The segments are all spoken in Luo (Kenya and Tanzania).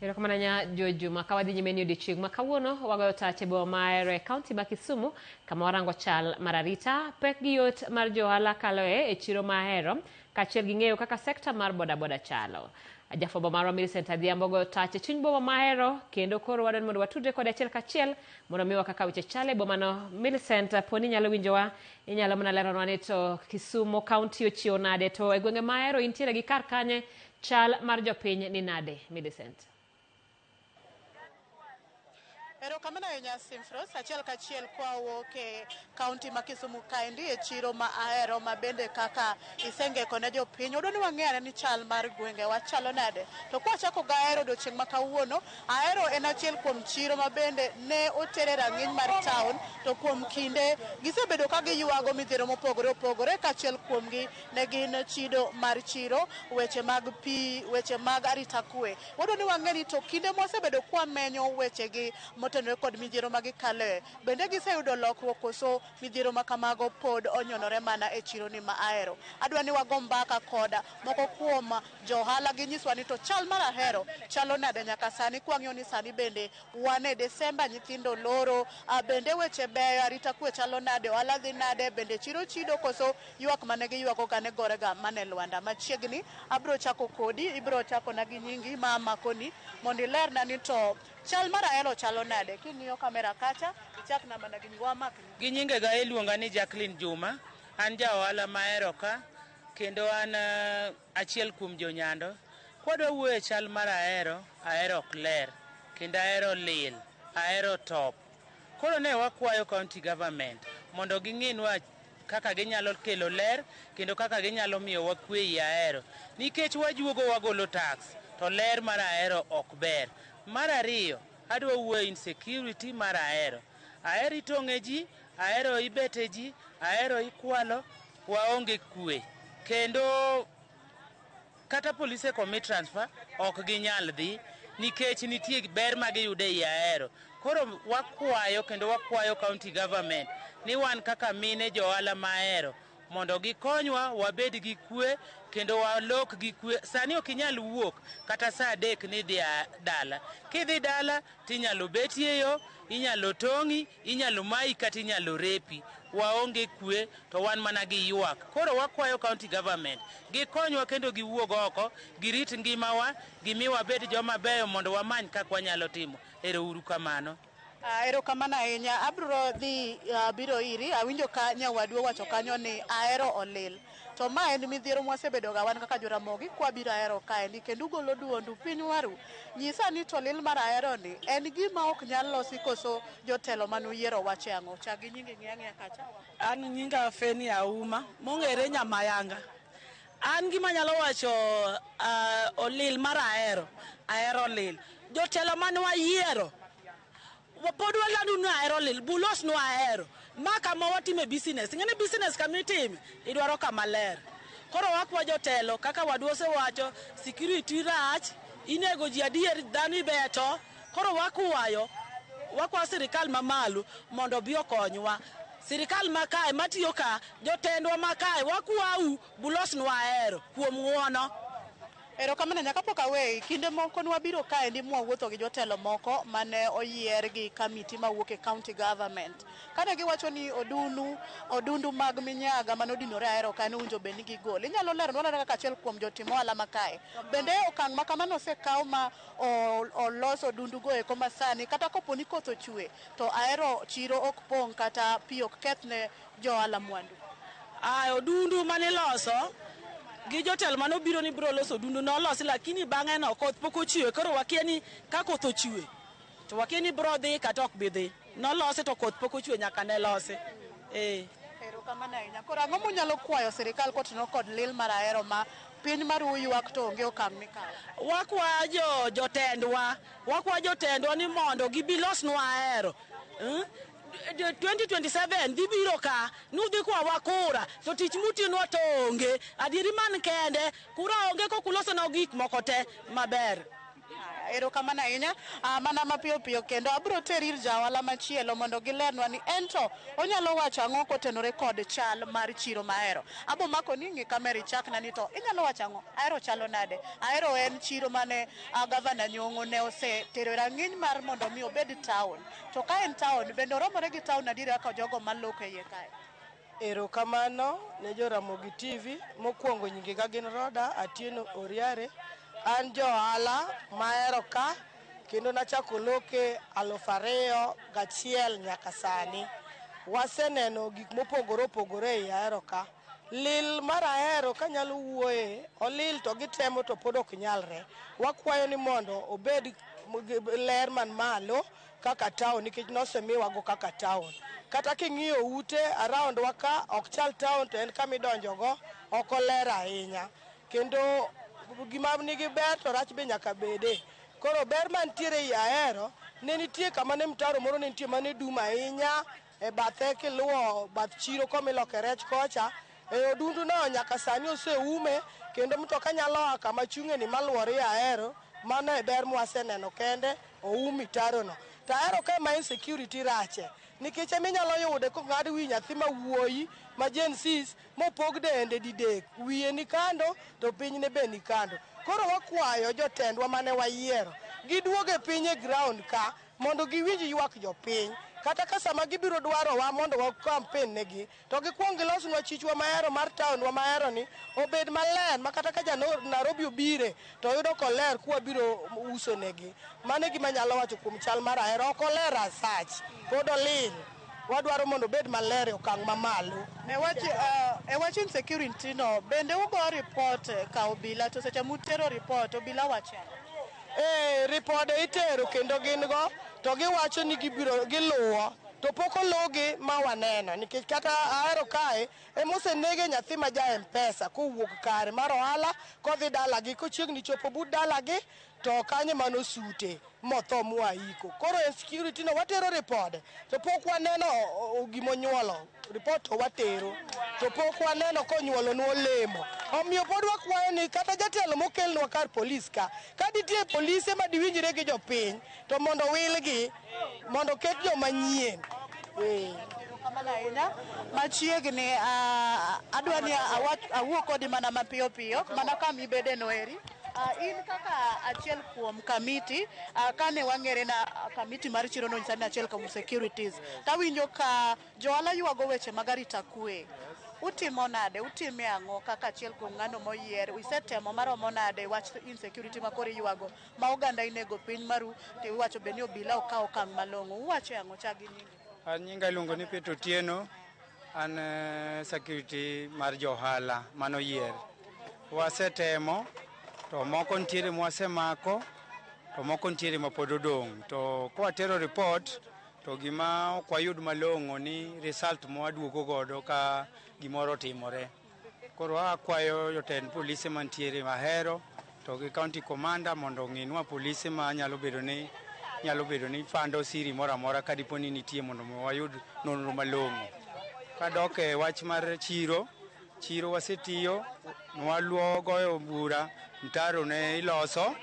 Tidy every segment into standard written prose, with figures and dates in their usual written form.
Erokamano ahinya Jojuma. Ka wadhi nyime ni odiochieng' ma kawuono wagoyo tach e boma ma Ahero e kaunti ma Kisumu kama warango chal mar arita, pek gi yot mar jo ohala kaloe e chiro ma Ahero kaachiel gi ng'eyo kaka sekta mar bodaboda chalo. Jafwambo marwa Millicent Adhiambo goyo tach e chuny boma ma Ahero kendo koro wadwaro ni mondo watudre kode achiel kachiel mondo omiwa kaka weche chalo e bomano. Millicent, poni inyalo winjowa, inyalo mana leronwa ni to Kisumu kaunti ochiewo nade to e gwenge ma Ahero intiere gi kar kanye Chal mar jopiny ni nade, Millicent? Erokamano ahinya Simfros, achiel kachiel kwawuok e kaunti ma Kisumu kaendi e chiro ma Ahero ma bende kaka isengeko ne jopiny. Wadwa ni wang'e ane ni chal mar gwengewa chalo nade. To kwachako gi Ahero odiochieng' ma kawuono, Ahero en achiel kuom chiro ma bende ne oter e rang'iny mar town to kuom kinde gisebedo ka giywago midhiero mopogore opogore ka achiel kuomgi ne gin chido mar chiro, weche mag pi, weche mag arita kwe. Wadwa ni wang'e ni to kinde mwasebedo kwamenyo wechegi motenore kod midhiero ma gikaloe, bende giseyudo lokruok koso midhiero ma kamago pod onyonore mana e chironi ma Ahero. Adwa ni wago mbaka kod moko kuom jo ohala ginyiswa ni to chal mar Ahero chalo nade nyaka sani kwang'iyo ni sani bende wan e Desemba nyithindo loro, bende weche beyo, arita kwe chalo nade, ohala dhi nade, bende chiro chido koso Ywak mane giywagoga ne gorega mana e lwanda. Machiegni abiro chako kodi, ibiro chakona gi nyingi ma amakoni mondo ilerna ni to chal mar Ahero chalo nade. King'iyo kamera kacha, ichakna mana gi nyingi. Wamakni. Gi nyingega iluonga ni Jacqueline Juma, an ja ohala ma Ahero ka kendo an achiel kuom jo Nyando. Kwadwa wuoyo e chal mar Ahero, Ahero ok ler kendo Ahero lil, Ahero top. Koro ne wakwayo county government mondo ging'inwa kaka ginyalo kelo ler kendo kaka ginyalo miyowa kwe ei Ahero. Nikech wajuogo wagolo tax to ler mar Ahero ok ber. Mar ariyo, adwa wuoyo insecurity mar Ahero. Ahero itong'e ji, Ahero ibete ji, Ahero ikwalo, waonge kwe. Kendo Kata polise komi transfer ok ginyal dhi nikech nitie ber ma giyudo ei Ahero. Koro wakwayo kendo wakwayo county government ni wan kaka mine jo ohala ma Ahero mondo gikonywa wabed gi kwe kendo walok gi kwe. Sani ok inyal wuok kata saa adek ni idhi dala. Kidhi dala tinyalo beti e yo, inyalo tong'i, inyalo mayi kata inyalo repi. Waonge kwe to wan mana gi ywak. Koro wakwayo county government gikonywa kendo giwuog oko, girit ngimawa, gimi wabed joma beyo mondo wamany kaka wanyalo timo. Ero uru kamano. Ah, erokamano ahinya. Abiro dhi uh, biro iri. Awinjo ka nyawadu owacho kanyo ni ahero olil. To ma en midhiero mwasebedoga wan kaka Joramogi kwabiro Ahero kaendi kendo ugolo duondu piny waru. Nyisa ni to lil mar Ahero ni en gima ok nyal losi koso jotelo mane uyiero wache ang'o? Chak gi nyingi ng'i ang'iya kacha. An nyinga Feni Auma mong'ere Nyamayanga. An gima anyalo wacho uh, olil mar Ahero, Ahero lil. Jotelo mane wayiero Pod walandu ni Ahero lil, bulosnwa Ahero. Ma kama watime business. Ing'e ni business kama itime, idwaro kama ler. Koro wakwa jotelo kaka wadu osewacho, security rach, inego ji adier, dhano ibeto. Koro wakwayo, wakwayo sirikal mamalo mondo obi okonywa. Sirikal ma kae, matiyo ka, jotendwa ma kae, wakwau bulosnwa Ahero kuom ng'uono. Erokamano ahinya. Kapok aweyi, kinde moko nwabiro kaendi mwawuotho gi jotelo moko mane oyier gi kamiti mawuok e county government. Kane giwacho ni odunu, odundu mag minyaga mane odinore Ahero kae nowinjo bed ni gigol. Inyalo leronwa alera kaka achiel kuom jotim ohala ma kae. Bende okang' ma kamano osekaw ma olos odundu go eko masani kata kopo ni koth ochwe to Ahero chiro ok pong' kata pi ok keth ne jo ohala mwandu. Aya, odundu mane iloso gi jotelo mane obiro ni biro loso odundu nolosi, lakini bang'e no koth pok ochwe. Koro wakia ni ka koth ochwe to wakia ni biro dhi kata ok bi dhi. Nolosi to koth pok ochwe nyaka ne losi. Eh. Erokamano ahinya. Koro ang'o munyalo kwayo sirikal kotenore kod lil mar Ahero ma piny maru ywak to onge okang' mikawo? Wakwa jo jotendwa, wakwa jotendwa ni mondo gibi losnwa Ahero. Hmm? 2027 dhi biro ka nudhi kwawa kura to tich mutinwa to onge. Adieri man kende, kura onge kok ulosonwa gik moko te maber. Erokamano ahinya. Mana mapiyo piyo kendo abiro teri ir jaohala machielo mondo gilernwa ni ento onyalo wacho ang'o kotenore kod chal mar chiro ma Ahero. Abo mako ni ng'i kamera ichakna ni to inyalo wacho ang'o? Ahero chalo nade? Ahero en chiro mane gavana Nyong'o ne osetero e rang'iny mar mondo mi obed town. To ka en town, bende oromore gi town adieri kaka jogo maloko e iye kae? Erokamano ne jo Ramogi TV. Mokwongo nyingega gin Roda Atieno Oriare. An jo ohala mahero ka kendo nachako loke 2001 nyaka sani. Waseneno gik mopogore opogore ei Ahero ka. Lil mar Ahero kanyalo wuoye, olil to gitemo to pod ok nyalre. Wakwayo ni mondo obed ler man malo kaka town nikech nosemiwago kaka town. Kata king'iyo ute around wa ka ok chal town to en kama idonjogo ok oler ahinya. Kendo gima nigi ber to rach be nyaka bede. Koro ber mantiere ei Ahero, ne nitie kama ne mtaro moro ne nitie mane dum ahinya e bathe kiluwo bath chiro komiloke rech kocha. E odundu no nyaka sani oseume kendo mtoka nyalo a kama chung'e ni maluore e Ahero. Mano e ber mwaseneno kende, oum mitaro no. To Ahero ka ema insecurity rache, nikech eminyalo yude kong'ad wi nyathi ma wuoyi ma Gen Zs mopog dende didek, wiye ni kando to pinyne be ni kando. Koro wakwayo jotendwa mane wayiero, giduog e piny e ground ka mondo giwinj ywak jopiny. Kata ka sama gibiro dwarowa mondo wa campaign negi, to gikuong gilosnwa chichwa mahero mar town wa mahero ni obed maler ma kata ka ja Nairobi obire to yudo koler kwabiro uso negi. Mano e gima anyalo wacho kuom chal mar Ahero. Ok oler as such, pod olil. Wadwaro mondo obed maler e okang' mamalo. E wach insecurity no, bende ugo report ka obila to seche mutero report, obila wacho ang'o? Ripode itero kendo gin go to giwacho ni gibiro giluwo to pok oluwgi ma waneno nikech kata Ahero kae emosenege nyathi ma ja M-Pesa kowuok kare mar ohala kodhi dalagi kochiegni chopo but dalagi to kanyo manosute motho mwaiko. Koro insecurity no watero ripode to pok waneno gimonyuolo. Report to watero to pok waneno konyuolonwa olemo. Omiyo pod wakwayo ni kata jatelo mokelnwa kar polis ka nitie polise madiwinjre gi jopiny to mondo wilgi mondo oket joma nyien. Erokamano ahinya. Machiegni adwa ni awuo kodi mana mapiyo piyo mana kama ibede no eri. In kaka achiel kuom kamiti, kane wang'ere na kamiti mar chiro nonyisa ni achiel kuom securities, tawinjo ka johala ywago weche mag arita kwe. Utimo nade? Utime ang'o kaka achiel kuom ng'ano moyier? Isetemo maromo nade wach insecurity ma koro iywago ma oganda inego piny maru to iwacho be ni obila ok kaw okang' malong'o. Uwacho ang'o? Chak gi nyingi. An nyinga iluongo ni Peter Otieno, an security mar johala manoyier. Wasetemo to moko nitiere mwasemako to moko nitiere mapod odong'. To kwatero report to gima ok wayud malong'o ni result mwaduogo godo ka gimoro otimore. Koro akwayo jotend polise mantiere Ahero to gi county commander mondo ong'inwa polise ma nyalo bedo ni fando siri moro amora ka dipo ni nitie mondo wayud nonro malong'o. Kadok e wach mar chiro, chiro wasetiyo, nwaluo goyo bura, mtaro ne iloso.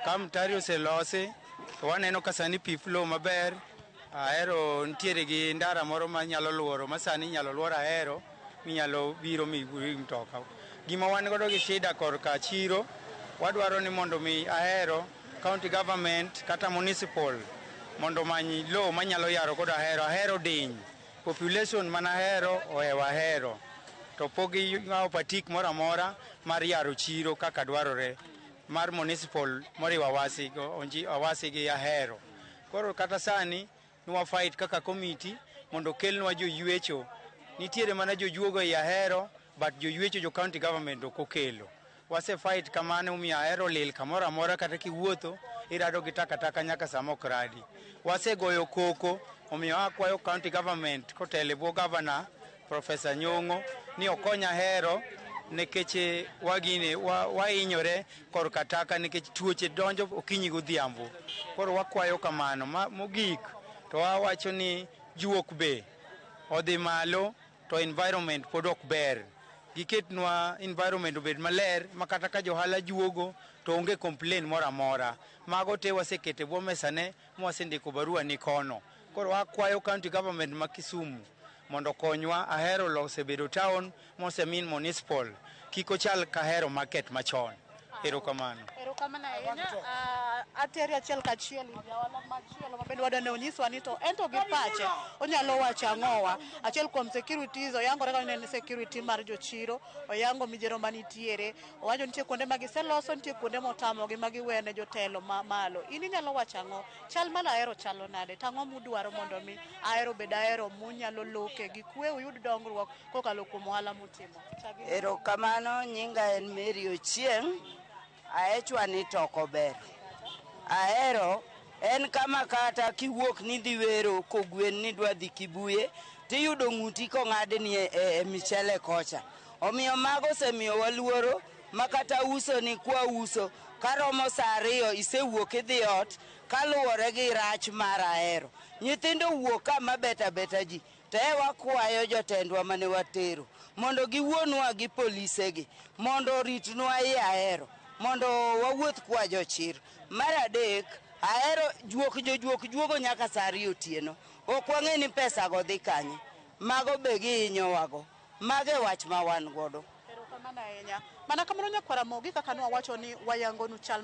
Ka mtaro oselosi to waneno ka sani pi flow maber. Ahero nitiere gi ndara moro ma nyalo luoro, ma sani inyalo luor Ahero minyalo biro mi mtoka. Gima wan godo gi shida korka chiro, wadwaro ni mondo mi Ahero county government kata municipal mondo omany lowo manyalo yaro godo Ahero. Ahero diny, population man Ahero ohewo Ahero to pok ging'awo patik moro amora mar yaro chiro kaka dwarore mar municipal moriwo Awasi gi Ahero. Koro kata sani nwa fight kaka committee mondo okelnwa joywecho. Nitiere mana jojuogo ei Ahero but joywecho jo county government ok okelo. Wase fight kamano omiyo Ahero lil kamoro amora kata kiwuotho irado gi takataka nyaka sama ok radi. Wasegoyo koko omiyo akwayo county government kotelo e bwo governor Professor Nyong'o ni okony Ahero nikech wagine wahinyore korka taka nikech tuoche donjo okinyi godhiambo. Koro wakwayo kamano. Mogik to wawacho ni juok be odhi malo to environment pod ok ber. Giketnwa environment obed maler ma kata ka johala juogo to onge complain moro amora. Mago te waseketo e bwo mesane mwasendiko barua ni kono. Koro wakwayo county government ma Kisumu mondo okonywa. Ahero osebedo town mosemin municipal. Kik ochal ka Ahero market machon. Erokamano. Erokamano ahinya. Ateri achiel kachiel ir jaohala machielo mabende wadwa ni onyiswa ni to ento gi pache onyalo wacho ang'owa. Achiel kuom securities oyangore ka en security mar jochiro, oyango midhiero manitiere, owacho nitie kuonde ma giseloso, nitie kuonde motamogi ma giwene jotelo ma malo. In inyalo wacho ang'o? Chal mar Ahero chalo nade? To ang'o mudwaro mondo mi Ahero bed Ahero munyalo loke gi kwe uyud dongruok kokalo kuom ohala mutimo? Chagi. Erokamano, nyinga en Mary Ochieng'. Aechwa ni to ok ober. Ahero en kama kata kiwuok ni dhi wero kogwen ni dwa dhi Kibuye tiyudo ng'uti kong'adni e michele kocha. Omiyo mago osemiyowa luoro ma kata uso ni kwa uso karomo saa ariyo isewuok idhi ot kaluwore gi rach mar Ahero. Nyithindo wuok ka mabeta beta ji to e wakwayo jotendwa mane watero mondo giwuonwa gi polisegi mondo oritnwa i Ahero mondo wawuoth kwa jochir. Mar adek, Ahero juok jojuok juogo nyaka saa ariyo otieno. Ok wang'e ni pesa go dhi kanye. Mago be gihinyowago. Mago e wach ma wan godo. Erokamano ahinya. Mana kamano nyakwar Ramogi kaka nwawacho ni wayangonu chal mar